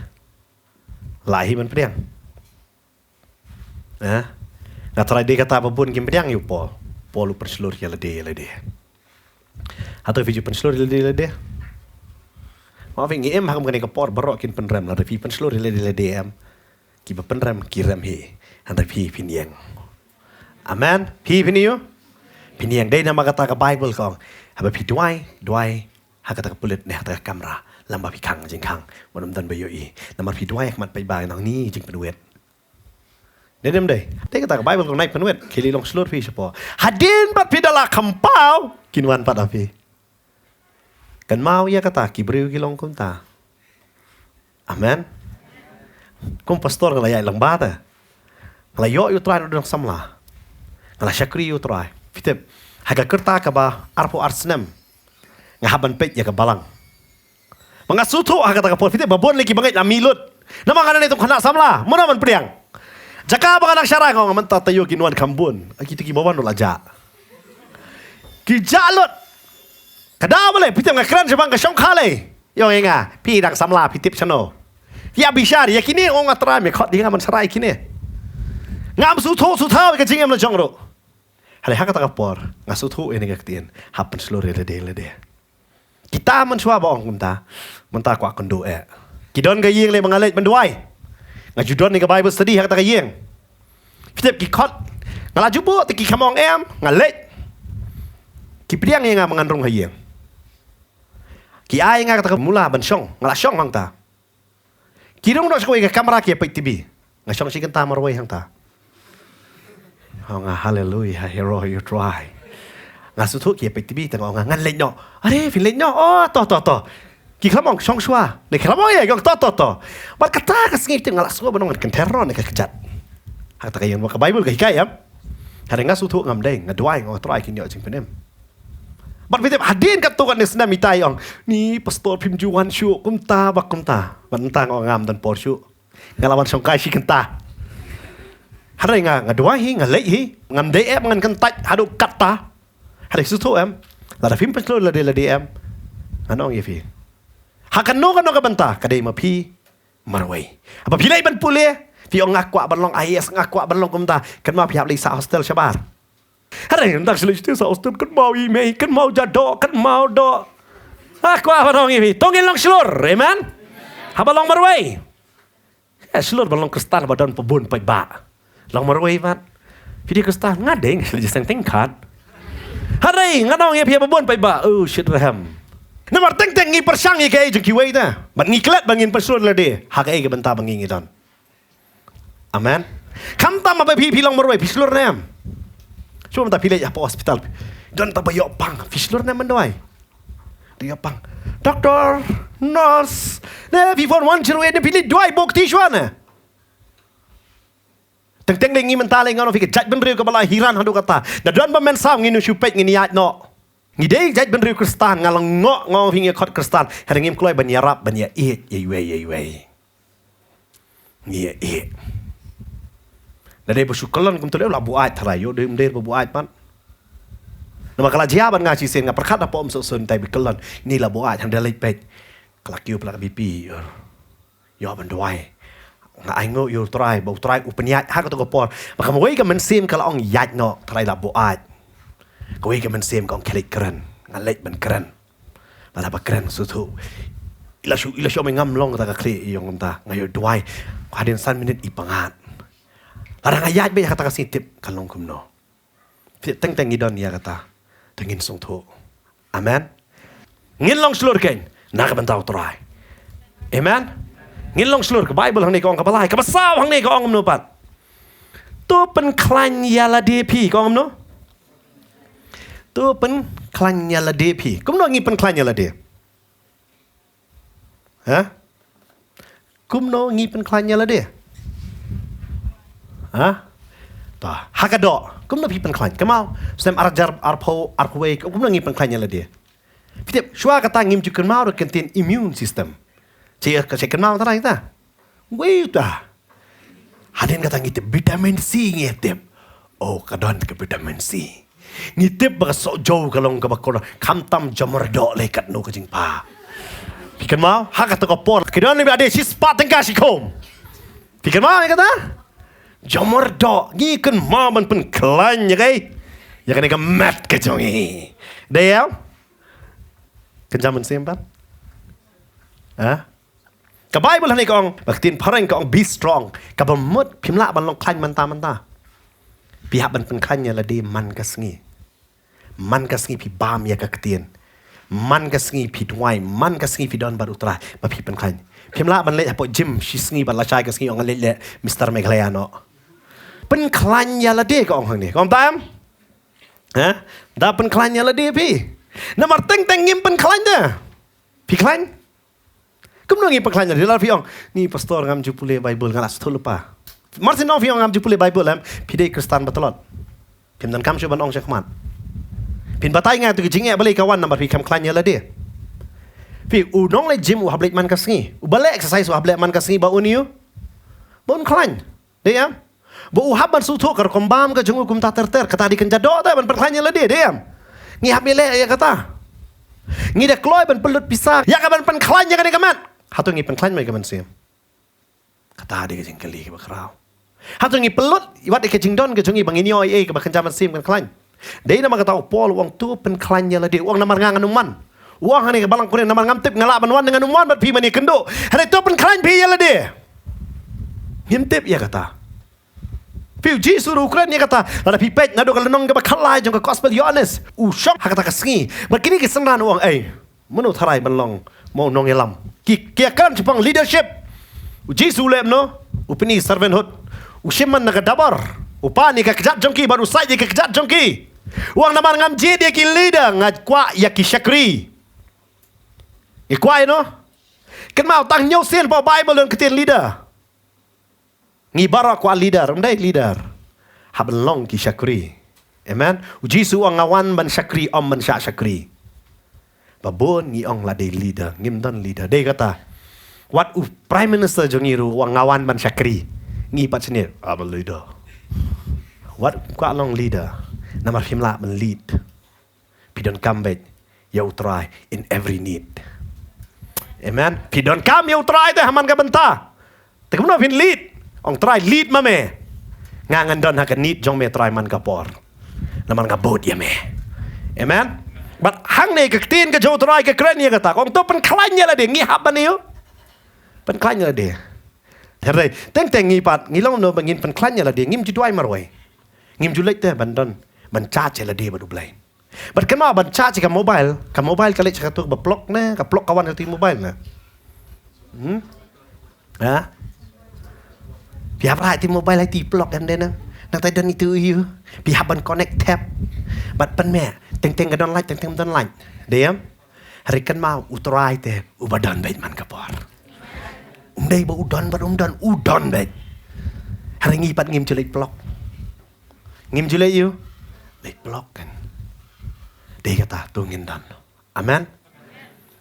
Lah hi ban pdiang. Eh? Nga trai dei kata ba bun kim pdiang ïa u Paul. Paul u pynshlur ïa lade ïa lade. Hato phi ju pynshlur ïa lade ïa lade? Ma phi, ngi im ha kum kane ka por, baroh kin pynrem. Lada phi pynshlur ïa lade ïa lade em, kiba pynrem ki rem hi. Hynrei phi phin ïeng. Amen. Phi phin ïoh, phin ïeng. Dei namar kata ka Baibl ka ong, haba phi duwai, duwai ha kata ka pulit ne ha kata ka kamra, lymba phi khang jingkhang, wat nym don ba ïohi. Namar phi duwai ha khmat paidbah, nang ni jingpynwit. Dei ne ym dei? Dei kata ka Baibl ka ong, nai pynwit, khie leit long shlur phi shapoh. Hadien pat phi da la kham paw, kin wan pat ha phi. Kynmaw ïa kata, ki briew ki long kumta. Amen. Kum pastor nga la ïaid lyngba te. Nga la ïoh ïa u Trai naduh dang samla. Nga la shakri ïa u Trai. Phi tip, ha ka rta kaba arphew ar snem, nga hap ban peit ïa ka balang. Ba nga sngewthuh ha kata ka por, phi tip, ba bun lei kiba ngeit la mih lut. Namar nga dang dei tang u khynnah samla, mano ban pdiang? Jaka ba nga dang sharai, nga ong mynta taïew kin wan kham bun. Kito kiba wan ruh la jah. Ki jah lut. Ka daw balei, phi tip, nga kren shaphang ka shongkha lei. Ïa ong ïa nga, phi dang samla, phi tip shano? Ïa bishar ïa kine, ong, nga Trai, me khot ïa nga ban sharai kine. Ngam sngewthuh sngewthaw ïa ka jingim la jong ruh. Hynrei ha kata ka por nga sngewthuh ïa kane ka ktien, hap pynshlur ïa lade ïa lade. Kita mynshuwa ba ong kumta, mynta kwah kynduh eh. Ki don ka ïing lei ba nga leit ban duwai. Nga ju don ïa ka Bible study ha kata ka ïing. Phi tip, ki khot, Nga la ju buh te ki kham ong em, nga leit. Ki pdiang ïa nga ba ngan rung ha ïing. Ki ai nga kata ka mula ban shong, nga la shong hangta. Ki rung noh sha kawei ka kamra ki ïa peit T V. Nga shong shi kynta marwei hangta. Oh, nga haleluya, hero, you try. Nga sngewthuh ki ïa peit T V, te nga ong nga, ngan leit noh. Are, phin leit noh. Oh, to, to, to. Ki khlem ong shong shuwa. Ne ki khlem ong ïa, ki ong to, to, to. Bad kata ka sngi te nga la sngew ban ong ngan kynther noh ne ka kjat. Hangta ka ïing ba ka Bible ka hikai em. Hynrei nga sngewthuh ngam dei, nga duwai, nga ong Trai, kin ïoh jingpynim. Bad phi tip hadien katto katne snem ita i ong, ni pastor phim ju wan shuh kumta ba kumta. Bad mynta nga ong ngam don por shuh. Nga la wan shong kai shi kynta. Hynrei nga, nga duwai hi, nga leit hi, ngam dei eh ngan kyntait haduh katta. Hynrei sngewthuh em, lada phim pynshlur lade lade em, ngan ong ïa phi, ha kano kano ka bynta ka dei ma phi marwei. Haba phi leit ban pule, phi ong nga kwah ban long I A S, nga kwah ban long kumta. Kynmaw phi hap leit sah hostel shabar. Hynrei ynda shu leit sha hostel, kynmaw i mei, kynmaw ja doh, kynmaw doh. Ah, kwah ban ong ïa phi, to ngin long shlur. Amen. Haba long marwei. Eh, shlur ban long Khristan ba don pa bun paidbah. Long marwei pat. Phi dei Khristan, nga dei, nga shlur jingïaseng tyngkhat. Hynrei ngan ong ïa phi, pa bun paidbah, oh shit, rhem. Namar teng teng ngi pyrshang ïa kaei jong kiwei te. Bad ngi klet ba ngin pynshlur lade ha kaei ka bynta ba ngi ngi don. Amen. Khamtam haba phi, phi long marwei, phi shlur ne em? Shuwa mynta phi leit hapoh hospital, don uta ba ïoh pang, phi shlur ne em ban duwai? Te ïoh pang. Doctor, nurse, ne phi phone one zero eight ne phi leit duwai bok ti shuwa ne? Teng teng dei ngi mynta lei, nga ong ïa phi, ka jaitbynriew kaba la hiran haduh katta. Da don ba mynsaw ngin ym shu peit, ngin ïaid noh. Ngi dei jaitbynriew Khristan, nga la ngoh, nga ong ïa phi, ngi khot Khristan. Hynrei ngim kloi ban ïarap, ban ïaieit ïa iwei ïa iwei. Ngi ïaieit. Lada dei ba shu kyllon kumta lei, la buaid tharai, ïoh dei ym dei ba buaid pat. Namar ka la jia bad nga shisien, nga pyrkhat hapoh Umsohsun, tai ba kyllon, ni la buaid, hynrei leit peit, ka la kiew palat ka B P. Ïoh ban duwai. Nga ainguh ïa u Trai, ba u Trai u pynïaid ha kato ka por. Ba kawei ka mynsiem ka la ong ïaid noh, Trai la buaid. Kawei ka mynsiem ka ong khie leit kren, ngan leit ban kren. Lada ba kren sngewthuh, i la shu, i la shu ong ngam long kata ka khlieh, i ong kumta, nga ïoh duwai. Hadien san minit i pyngngad. Lada nga ïaid beit ha kata ka sngi, tip kan long kumno. Phi tip, teng teng ngi don ïa kata. Te ngin sngewthuh. Amen. Ngin long shlur kein na ka bynta u Trai. Amen. Ngin long shlur, ka Bible hangne ka ong kaba lai, kaba saw hangne ka ong kumno pat? To pynkhlaiñ ïa lade phi, ka ong kumno? To pynkhlaiñ ïa lade phi. Kumno ngi pynkhlaiñ ïa lade? Ha? Kumno ngi pynkhlaiñ ïa lade? Ha? To, ha ka doh, kumno phi pynkhlaiñ? Kynmaw, snem ar hajar arphew, arphew wei, kumno ngi pynkhlaiñ ïa lade? Phi tip, shuwa kata ngim ju kynmaw ruh ka ktien immune system. Che, ka che kynmaw tara kita. Wei ta. Hadien kata ngi tip vitamin C, ngi tip. Oh, ka don ka vitamin C. Ngi tip ba ka sohjew ka long kaba kordor, khamtam jong myrdoh lei katno ka jingpha. Phi kynmaw, ha kato ka por, ki don lei ba dei shispah tyngka shikhum. Phi kynmaw ïa kata? Jong myrdoh, ngi kynmaw ban pynkhlaiñ ïa kaei? Ïa kane ka met ka jong ngi. Dei ïa? Kynja mynsiem pat? Ha? Ka Bible hangne ka ong, ba ka ktien phareng ka ong, be strong. Kaba mut phim lah ban long khlaiñ mynta mynta. Phi hap ban pynkhlaiñ ïa lade man ka sngi. Man ka sngi phi bam ïa ka ktien. Man ka sngi phi duwai, man ka sngi phi don bad u Trai, ba phi pynkhlaiñ. Phim lah ban leit hapoh gym shi sngi bad lashai ka sngi ong leit leh Mister Meghalaya noh. Pynkhlaiñ ïa lade ka ong hangne. Ka ong tam? Ha? Da pynkhlaiñ ïa lade phi. Namar teng teng ngim pynkhlaiñ de. Phi khlaiñ? Kumno ngi pynkhlaiñ ïa lade? Lada phi ong, ni pastor ngam ju pule Bible, nga la sngewthuh lypa. Mar shu ong phi ong ngam ju pule Bible em, phi dei Khristan ba tlot. Phim donkam shuh ban ong shakhmat. Phin batai nga ïa kito ki jingeh balei ka wan, namar phi khlaiñ ïa lade. Phi, u nongleit gym u hap leit man ka sngi. Uba leh exercise u hap leit man ka sngi, ba un ïoh, ba un khlaiñ. Dei em? Ba u hap ban sngewthuh ka rukom bam ka jong u kumta ter ter, kata dei kynja doh te ban pynkhlaiñ ïa lade, dei em? Ngi hap ïaleh ïa kata. Ngi da kloi ban pynlut pisa ïa ka ban pynkhlaiñ ïa kane ka met. Hato ngi pynkhlaiñ mo ïa ka mynsiem? Kata dei ka jingkylli kaba khraw. Hato ngi pynlut wat ïa ka jingdon ka jong ngi ba ngin ïoh ei ei kaba kynja mynsiem kan khlaiñ? Dei namar kata u Paul u ong to pynkhlaiñ ïa lade, u ong namar nga ngan ym wan. U ong hangne ka balang Korinth, namar ngam tip nga lah ban wan ne ngan ym wan bad phi ban ïakynduh. Hynrei to pynkhlaiñ phi ïa lade. Ngim tip ïa kata. Phi, u Jisu ruh u kren ïa kata. Lada phi peit naduh ka lynnong kaba khatlai jong ka gospel Ïoannis, u shong ha kata ka sngi. Bad kine ki synran u ong, ei, mano tharai ban long mo nongïalam? Ki, ki ïakren shaphang leadership. U Jisu u leh kumno? U pyni servanthood. U shim man na ka dabar, u pan ïa ka kjat jong ki bad u sait ïa ka kjat jong ki. U ong, namar ngam jied ïa ki leader, nga kwah ïa ki shakri. Ngi kwah ïa no? Kynmaw, tang hynñiew sien hapoh Baibl don ka ktien leader. Ngi baroh kwah leader, ym dei leader. Hap ban long ki shakri. Amen. U Jisu u ong, nga wan ban shakri, ym ban shah shakri. Ba bun ngi ong la dei leader, ngim don leader. Dei kata, wat u Prime Minister jong ngi ruh u ong, nga wan ban shakri. Ngi pat shane, ah, ban leader. Wat kwah long leader, namar phim lah ban lead. Phi donkam beit ïa u Trai in every need. Amen. Phi donkam ïa u Trai te ha man ka bynta. Te kumno phin lead? Ong, Trai, lead ma me. Nga ngan don ha ka need jong me, Trai, man ka por. Namar nga bud ïa me. Amen. Bad hangne ka ktien ka jong u Trai ka kren ïa kata. Ong, to pynkhlaiñ ïa lade, ngi hap ban ïa u pynkhlaiñ ïa lade. Hynrei teng teng ngi pat ngi long kumno ba ngin pynkhlaiñ ïa lade? Ngim ju duwai marwei. Ngim ju leit te ban don ban charge ïa lade bad U Blei. Bad kynmaw, ban charge ka mobile, ka mobile ka leit sha katu kaba plug ne, ka plug ka wan sha katu mobile ne. Hmm? Ha? Phi hap rah ïa katu mobile ha katu plug em, dei na. Nangta don itu ïa u. Phi hap ban connect tap. Bad pynmih, teng teng ka don light, teng teng don light. Dei em? Hynrei kynmaw, u Trai te uba don beit man ka por. Um dei ba u don bad um don, u don beit. Hynrei ngi pat ngim ju leit plug. Ngim ju leit ïa u, leit plug kan. Dei kata, to ngin don. Amen.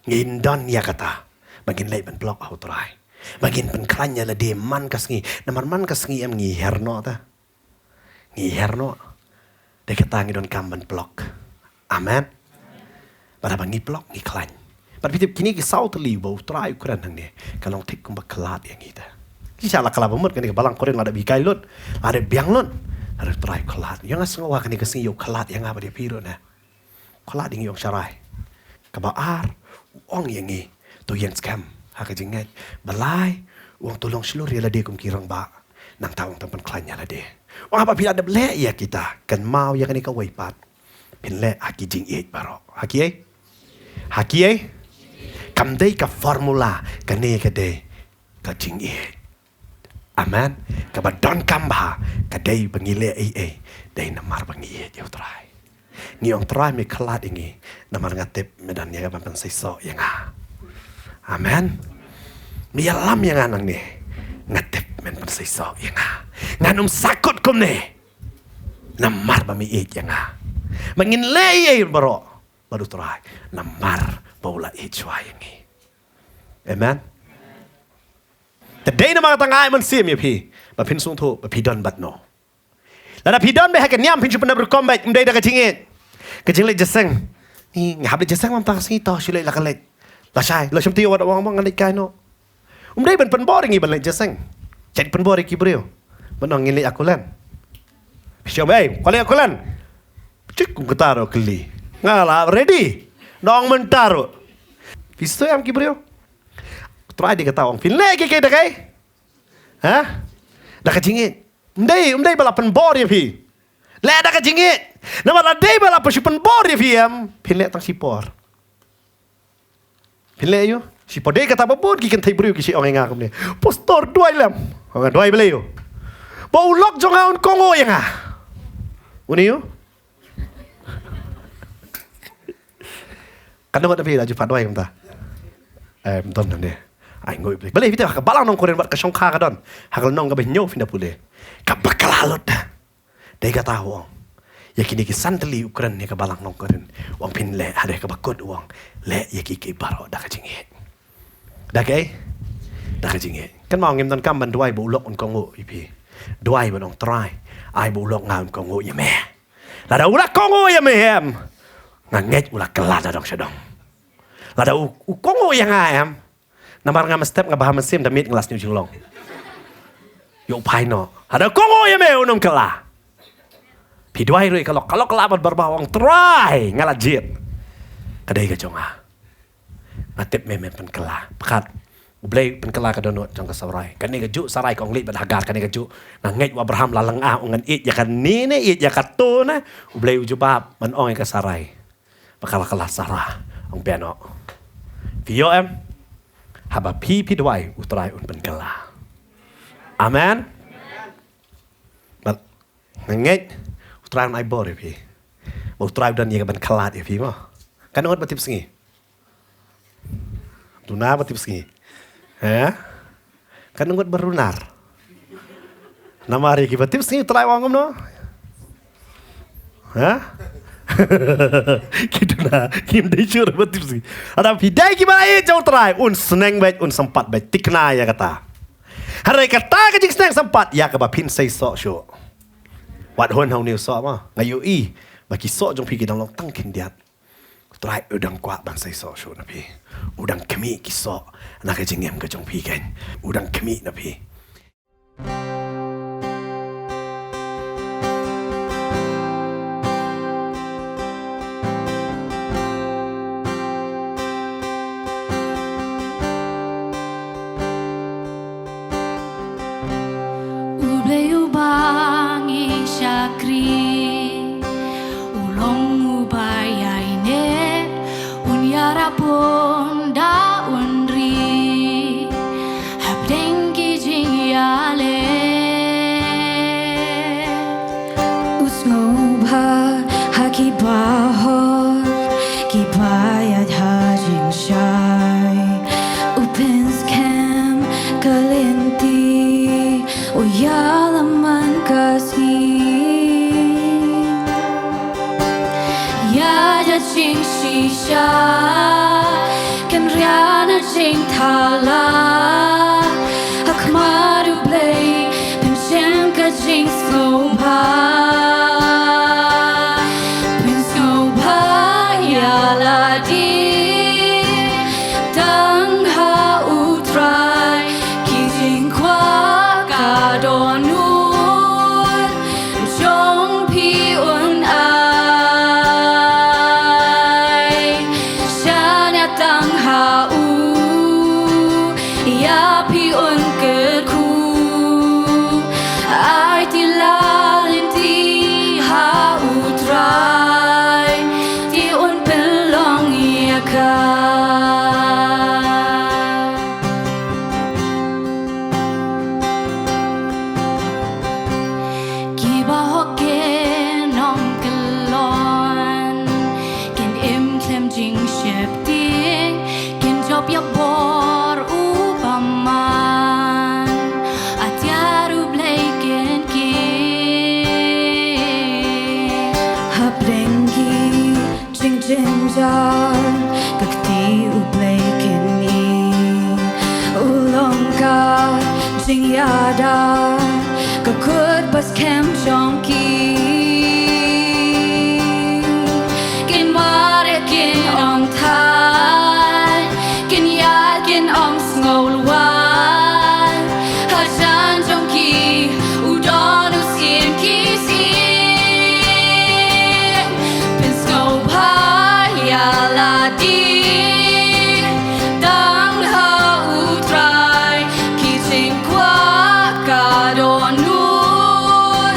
Ngin don ïa kata ba ngin leit ban plug ha u Trai, ba ngin pynkhlaiñ ïa lade man ka sngi. Namar man ka sngi em ngi her noh ta, ngi her noh. Dei kata ngi donkam ban plug. Amen. Bad haba ngi plug ngi khlaiñ. Bad phi tip, kine ki saw tylli ba u Trai u kren hangne ka long thik kumba khlad ïa ngi te. Ki sha la khlad ba mut kane ka balang Korinth, lada ba hikai lut, lada biang lut, lada u Trai u khlad. Ïa nga sngew ha kane ka sngi ïa u khlad ïa nga bad ïa phi ruh ne. Khlad ïa ngi, ong sharai. Kaba ar, u ong ïa ngi, to ïeng skhem ha ka jingngeit. Ba lai, u ong to long shlur ïa lade kum ki rangbah. Nangta u ong to pynkhlaiñ ïa lade. U ong haba phi la dep leh ïa kita, kynmaw ïa kane kawei pat. Phin leh ha ki jingïeit baroh. Ha kiei? Ha kiei? Kam dei ka formula, kane ka dei ka jingïeit. Amen. Kaba donkam bha ka dei ba ngi leh ei ei, dei namar ba ngi ïeit ïa u Trai. Ngi ong, Trai, me khlad ïa ngi namar nga tip me don ïa ka ban pynseisoh ïa nga. Amen. Me ïalam ïa nga nangne, nga tip men pynseisoh ïa nga. Ngan ym sahkut kumne namar ba me ïeit ïa nga. Ba ngin leh ei ei baroh bad u Trai namar ba u la ïeit shuwa ïa ngi. Amen. Te dei namar kata nga ai mynsiem ïa phi ba phin sngewthuh ba phi don bad no. Lada phi don beit ha ka niam, phin shu pyndep rukom beit, ym dei da ka jingïeit. Ka jingleit jingïaseng. Ni nga hap leit jingïaseng mynta ka sngi, to shu leit la ka leit. Lashai, la shim ti wat ong ba ngan leit kai noh. Ym dei ban pynbor ïa ngi ban leit jingïaseng. Jait pynbor ïa ki briew ban ong ngin leit Akulan. Phi shu ong, ei, ka leit Akulan. Chik, kum kata ruh kylli. Nga la ready. Nong mynta ruh. Phi sngewthuh em ki briew? Trai dei kata ong, phin leh kiei kiei da kaei? Ha? Da ka jingïeit. Ym dei, ym dei ba la pynbor ïa phi. Leh da ka jingïeit. Namar lada dei ba la pyn-, shu pynbor ïa phi em, phin leh tang shipor. Phin leh ïa u shipor. Dei kata ba bun ki kynthei briew ki shu ong ïa nga kumne, Pastor, duwai lem. Nga ong, duwai balei ïa u? Ba u lok jong nga un kohnguh ïa nga. Une ïa u. Katno ngut na phi la ju pat duwai kumta? Em, don hangne. Ai, nguh ïa u Blei. Balei phi tip, ha ka balang nong Korinth bad ka shongkha ka don ha ka lynnong kaba hynñiew, phin da pule. Ka bakla lut da. Dei kata u ong ïa kine ki san tylli, u kren ïa ka balang nong Korinth. U ong phin leh, ha dei kaba kut u ong, leh ïa kiei kiei baroh da ka jingïeit. Da kaei? Da ka jingïeit. Kynmaw, ngim donkam ban duwai ba u lok un kohnguh ïa phi. Duwai ban ong, Trai, ai ba u lok nga un kohnguh ïa me. Lada u la kohnguh ïa me em, nga ngeit u la kylla na dong sha dong. Lada u, u kohnguh ïa nga em, namar nga mynstep nga bha mynsiem, da miet nga la sniew jinglong. Ïoh phai noh. Lada u kohnguh ïa me un ym kylla. Phi duwai ruh ïa ka lok, ka lok ka lah ban barbah, ong, Trai, nga la jied. Ka dei ka jong nga. Nga tip me men pynkylla. Pyrkhat, U Blei u pynkylla ka dohnud jong ka Sarai. Kane kajuh Sarai ka ong leit bad Hagar kane kajuh. Nga ngeit u Abraham la lynga, u ngan ïeit ïa kane ne ïeit ïa kato ne. U Blei u jubab, ngan ong ïa ka Sarai, ba ka la kylla Sarah. Ong, phi ïoh em? Haba phi phi duwai, U Trai un pynkylla. Amen. Bad nga ngeit U Trai un ai bor ïa phi. Ba U Trai u don ïa ka ban khlad ïa phi mo. Katno ngut ba tip sngi? Duna ba tip sngi. Ha? Katno ngut ba runar? Namar ïa ki ba tip sngi U Trai u ong kumno? Ha? Ki duna, kim dei shuh ba tip sngi. Hynrei phi dei kiba ïeit jong U Trai, un sneng beit, un sympat beit, thikna ïa kata. Hynrei kata ka jingsneng sympat ïa kaba phin sei soh shuh. Wat hun ha une u soh mo. Nga ïohi ba ki soh jong phi ki dang long tang khyndiat. U Trai u dang kwah ban sei soh shuh na phi. U dang khmih ki soh na ka jingim ka jong phi kein. U dang khmih na phi. U Blei uba ngi shakri, u long uba ïaineh, un ïarap bun da un ri hapdeng ki jingïaleh. U sngewbha ha ki bahok kiba ïaid ha jingshai. U pynskhem ka lynti, u ïalam man ka sngi. Ïa ka jingshisha, kynriah na jingthala, ha khmat U Blei, pynshim ka jingsngewbha. Pynsngewbha ïa lade, tang ha U Trai, ki jingkwah ka dohnud jong phi un ai. Shaniah tang ha u, ïa phi un kyrkhu. Aiti la lynti ha U Trai, te un pynlong ïa ka. Ki bahok kin ym kyllon, kin im khlem jingsheptieng, kin jop ïa bor u bymman, atiar U Blei kin kiew. Hapdeng ki jingjynjar, ka kti U Blei kin ïeng. U long ka jingïada, ka kut ba skhem jong ki. Kin mareh kin ym thait, kin ïaid kin ym sngew lwai. Hajan jong ki u don u syiem ki syiem. Pynsngewbha ïa lade, tang ha U Trai, ki jingkwah ka dohnud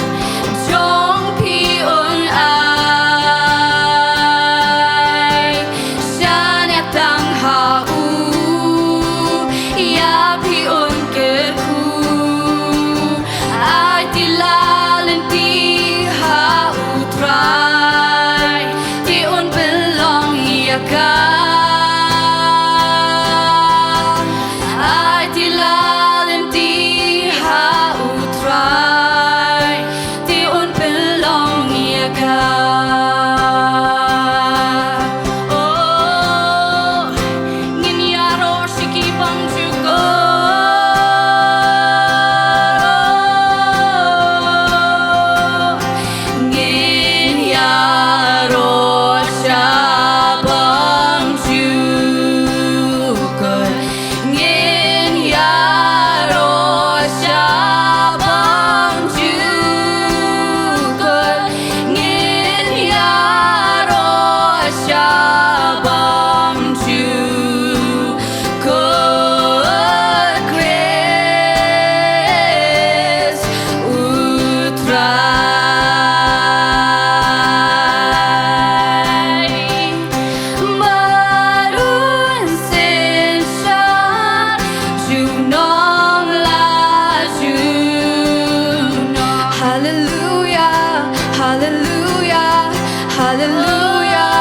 Haleluya,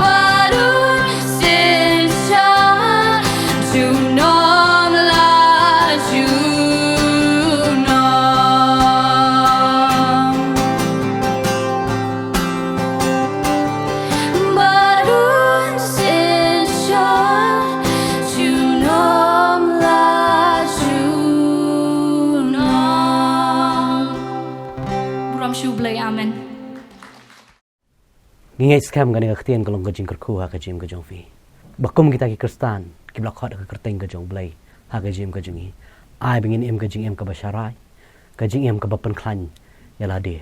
baroh synshar junom la junom. Baroh synshar junom la junom. Burom sha U Blei, amen. Ngi ngeit skhem kane ka ktien ka long ka jingkyrkhu ha ka jingim ka jong phi. Ba kum kita ki Khristan kiba la khot ha ka kyrteng ka jong U Blei ha ka jingim ka jong ngi, ai ba ngin im ka jingim kaba sharai, ka jingim kaba pynkhlaiñ ïa lade.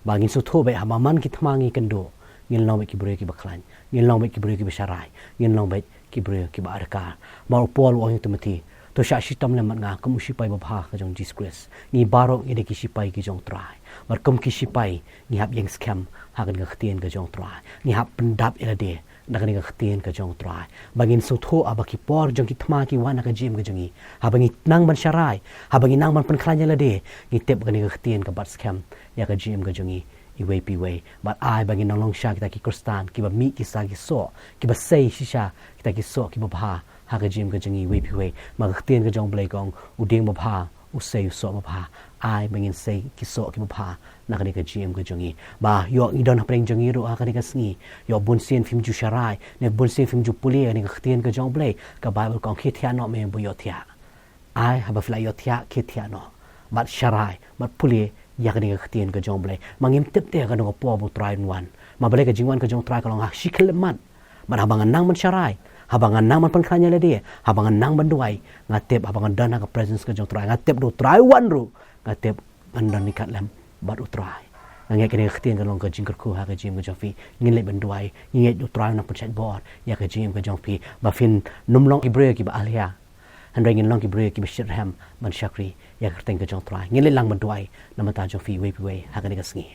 Ba ngin sngewthuh beit haba man ki thma ngi kynduh, ngin long beit ki briew kiba khlaiñ, ngin long beit ki briew kiba sharai, ngin long beit ki briew kiba adkar. Mar u Paul u ong ïa u Timothi, to shah shitom lem bad nga kum u shipai babha ka jong Jisu Khrist. Ngi baroh ngi dei ki shipai ki jong U Trai. Bad kum ki shipai ngi hap ïeng skhem ha kane ka ktien ka jong U Trai. Ngi hap pyndap ïa lade na kane ka ktien ka jong U Trai. Ba ngin sngewthuh haba ki por jong ki thma ki wan ha ka jingim ka jong ngi, haba ngi nang ban sharai, haba ngi nang ban pynkhlaiñ ïa lade, ngi tip ba kane ka ktien ka bat skhem ïa ka jingim ka jong ngi iwei pa iwei. Bad ai ba ngin nang long shisha kita ki Khristan kiba mih ki sa ki soh, kiba sei shisha kita ki soh kiba bha ha ka jingim ka jong ngi iwei pa iwei. Ba ka ktien ka jong U Blei ka ong, u dieng babha u sei u soh babha. Ai ba ngin sei ki soh kiba bha na kane ka jingim ka jong ngi. Ba ïoh ngi don hapdeng jong ngi ruh ha kane ka sngi, ïoh bun sien phim ju sharai ne bun sien phim ju pule ïa kane ka ktien ka jong U Blei. Ka Baibl ka ong, khie thiah noh me ba ïoh thiah. Ai haba phi la ïoh thiah, khie thiah noh bad sharai bad pule ïa kane ka ktien ka jong U Blei. Ma ngim tip te katno ka por ba U Trai un wan. Ma balei ka jingwan ka jong U Trai ka long ha shi khyllipmat. Bad haba nga nang ban sharai, haba nga nang ban pynkhlaiñ ïa lade, haba nga nang ban duwai, nga tip haba nga don ha ka presence ka jong U Trai, nga tip da U Trai u wan ruh, nga tip ngan don ryngkat lem bad U Trai. Nga ngeit kane ka ktien ka long ka jingkyrkhu ha ka jingim ka jong phi. Ngin leit ban duwai, ngin ngeit U Trai un nang pynshait bor ïa ka jingim ka jong phi, ba phin nym long ki briew kiba alia, hynrei ngin long ki briew kiba shitrhem ban shakri ïa ka kyrteng ka jong U Trai. Ngin leit lang ban duwai na ka bynta jong phi iwei pa iwei ha kane ka sngi.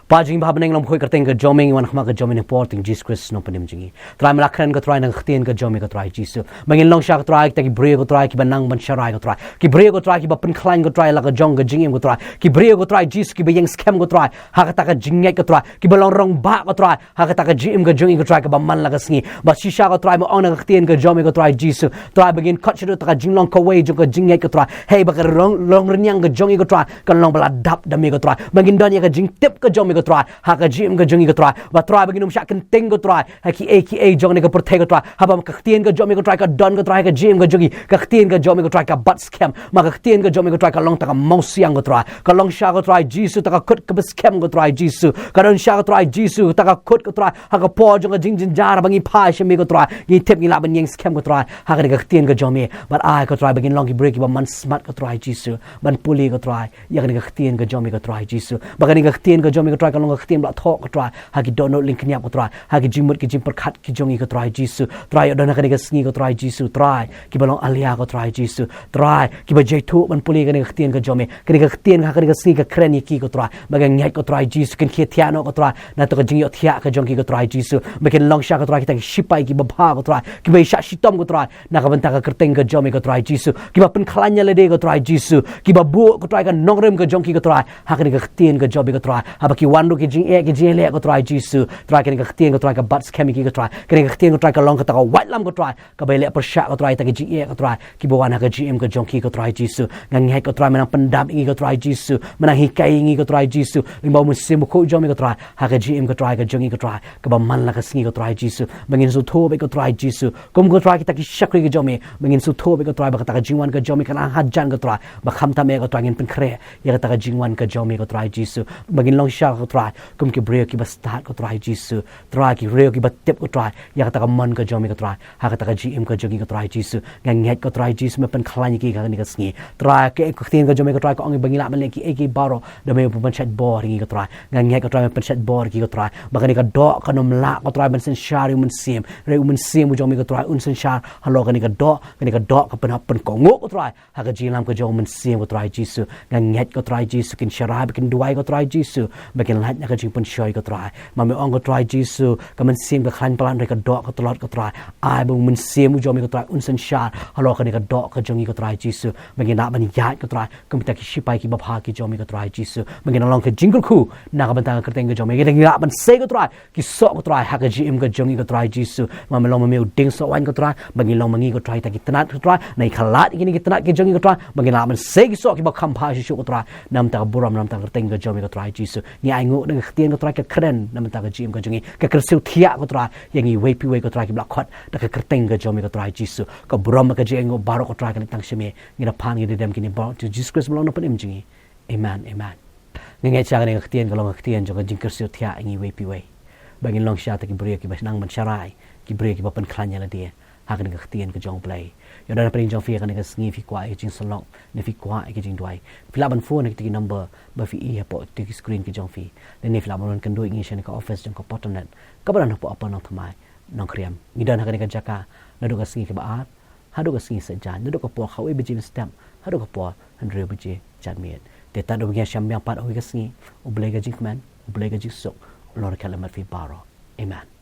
Pa jong ngi ba ha bneng, long ba khuid ka kyrteng ka jong me, ngi wan khmat ka jong me na ka por kyrteng Jisu Khrist, nongpynim jong ngi. Trai, me la kren ko Trai na ka ktien ka jong me ko Trai Jisu, ba ngin long shisha ko Trai kita ki briew ko Trai kiba nang ban sharai ko Trai, ki briew ko Trai kiba pynkhlaiñ ko Trai la ka jong ka jingim ko Trai, ki briew ko Trai Jisu kiba ïeng skhem ko Trai ha kata ka jingngeit ko Trai, kiba long rangbah ko Trai ha kata ka jingim ka jong ngi ko Trai kaba man la ka sngi. Ba shisha ko Trai, me ong na ka ktien ka jong me ko Trai Jisu, Trai, ba ngin khot shaduh ïa kata ka jinglong kawei jong ka jingngeit ko Trai. Hei ba ka long, long rynïeng ka jong ngi ko Trai kan long ba la dap da me ko Trai. Ba ngin don ïa ka jingtip ka jong me ko Trai ha ka jingim ka jong ngi ko Trai. Ba Trai, ba ngin ym shah kynting ko Trai ha kiei kiei jong kane ka pyrthei ko Trai. Haba ka ktien ka jong me ko Trai ka don ko Trai ha ka jingim ka jong ngi, ka ktien ka jong me ko Trai ka bat skhem. Ma ka ktien ka jong me ko Trai ka long kata ka mawsiang ko Trai, ka long shisha ko Trai Jisu kata ka kut kaba skhem ko Trai Jisu, ka don shisha ko Trai Jisu kata ka kut ko Trai. Ha ka por jong ka jingjynjar ba ngi phai sha me ko Trai, ngi tip ngi lah ban ïeng skhem ko Trai ha kane ka ktien ka jong me. Bad ai ko Trai ba ngin long ki briew kiba man smat ko Trai Jisu ban pule ko Trai ïa kane ka ktien ka jong me ko Trai Jisu. Ba kane ka ktien ka jong me ko Trai ka long ka ktien ba la thoh ko Trai ha ki dohnud lyngkniap ko Trai, ha ki jingmut ki jingpyrkhat ki jong ngi ko Trai Jisu. Trai, ïoh don ha kane ka sngi ko Trai Jisu, Trai, kiba long alia ko Trai Jisu, Trai, kiba jaithuh ban pule kane ka ktien ka jong me. Kane ka ktien ha kane ka sngi ka kren ïa ki ko Trai. Ba nga ngeit ko Trai Jisu kin khie thiah noh ko Trai na kata ka jingïohthiah ka jong ki ko Trai Jisu. Ba kin long shisha ko Trai kita ki shipai kiba bha ko Trai, kiba ïashah shitom ko Trai na ka bynta ka kyrteng ka jong me ko Trai Jisu, kiba pynkhlaiñ ïa lade ko Trai Jisu, kiba buh ko Trai ka nongrim ka jong ki ko Trai ha kane ka ktien ka jong me ko Trai. Haba ki wan ruh ki jingeh ki jingeh leh ko Trai Jisu, Trai, kane ka ktien ko Trai ka bat skhem ïa ki ko Trai. Kane ka ktien ko Trai ka long kata ka waitlam ko Trai kaba ïaleh pyrshah ko Trai ïa kita ki jingeh ko Trai kiba wan ha ka jingim ka jong ki ko Trai Jisu. Nga ngeit ko Trai me nang pyndap ïa ngi ko Trai Jisu, me nang hikai ïa ngi ko Trai Jisu, lyngba u Mynsiem Bakhuid jong me ko Trai ha ka jingim ko Trai ka jong ngi ko Trai kaba man la ka sngi ko Trai Jisu. Ba ngin sngewthuh beit ko Trai Jisu, kum ko Trai kita ki shakri ka jong me, ba ngin sngewthuh beit ko Trai ba kata ka jingwan ka jong me ka nang hajan ko Trai. Ba khamtam eh ko Trai ngin pynkhreh ïa kata ka jingwan ka jong me ko Trai Jisu. Ba ngin long shisha ko Trai kum ki briew kiba stad ko Trai Jisu, Trai, ki briew kiba tip ko Trai ïa kata ka mon ka jong me ko Trai ha kata ka jingim ka jong ngi ko Trai Jisu. Nga ngeit ko Trai Jisu me pynkhlaiñ ïa ki ha kane ka sngi. Trai, ka ktien ka jong me ko Trai ka ong ba ngi lah ban leh kiei kiei baroh da me ba pynshait bor ïa ngi ko Trai. Nga ngeit ko Trai me pynshait bor ïa ki ko Trai. Ba kane ka doh kan ym lah ko Trai ban synshar ïa u Mynsiem, hynrei u Mynsiem u jong me ko Trai un synshar halor kane ka doh. Kane ka doh kan pynhap pynkohnguh ko Trai ha ka jingim Lam ka jong u Mynsiem ko Trai Jisu, nga ngeit ko Trai Jisu, kin sharai bad kin duwai ko Trai Jisu, ba kin lait na ka jingpynshoi ko Trai. Ma me ong ko Trai Jisu, ka mynsiem ka khlaiñ palat hynrei ka doh ka tlot ko Trai. Ai ba u Mynsiem u jong me ko Trai un synshar halor kane ka doh ka jong ngi ko Trai Jisu, ba ngin lah ban ïaid ko Trai kum kita ki shipai kiba bha ki jong me ko Trai Jisu, ba ngin long ka jingkyrkhu na ka bynta ka kyrteng ka jong me, ngin lah ban sei ko Trai ki soh ko Trai ha ka jingim ka jong ngi ko Trai Jisu. Ma me long ma me u dieng soh waiñ ko Trai, ba ngin long ma ngi ko Trai kita ki tnat ko Trai, na ngi khlad ïa kine ki tnat ki jong ngi ko Trai, ba ngin lah ban sei ki soh kiba kham bha shisha ko Trai, na ka bynta ka burom, na ka bynta ka kyrteng ka jong me ko Trai Jisu. Ngi ainguh na ka ktien ko Trai ka kren na ka bynta ka jingim ka jong ngi, ka kyrsiew thiah ko Trai ïa ngi iwei pa iwei ko Trai kiba la khot da ka kyrteng ka jong me ko Trai Jisu. Ka burom ka jingainguh baroh ko Trai ka leit tang sha me. Ngi da pan ngi da dem kine baroh ha u Jisu Khrist ba long u nongpynim jong ngi. Amen, amen. Nga ngeit sha kane ka ktien ka long ka ktien jong ka jingkyrsiew thiah ïa ngi iwei pa iwei, ba ngin long shisha kita ki briew kiba nang ban sharai, ki briew kiba pynkhlaiñ ïa lade ha kane ka ktien ka jong U Blei. Ïoh don hapdeng jong phi ha kane ka sngi phi kwah ïa ka jingsyllok ne phi kwah ïa ka jingduwai, phi lah ban phone ha kita ki number ba phi i hapoh kita ki screen ka jong phi, lane phi lah ban wan kynduh ïa ngi sha kane ka office jong ka Photon Net kaba don hapoh Upper Nongthymmai, Nongkrem. Ngi don ha kane ka jaka naduh ka sngi kaba ar haduh ka sngi Saitjaiñ, naduh ka por khatwei baje mynstep haduh ka por hynriew baje janmiet. Te tad uba ngi ïashem biang pat ha kawei ka sngi, U Blei ka jingkmen, U Blei ka jingsuk un long ryngkat lem bad phi baroh. Amen.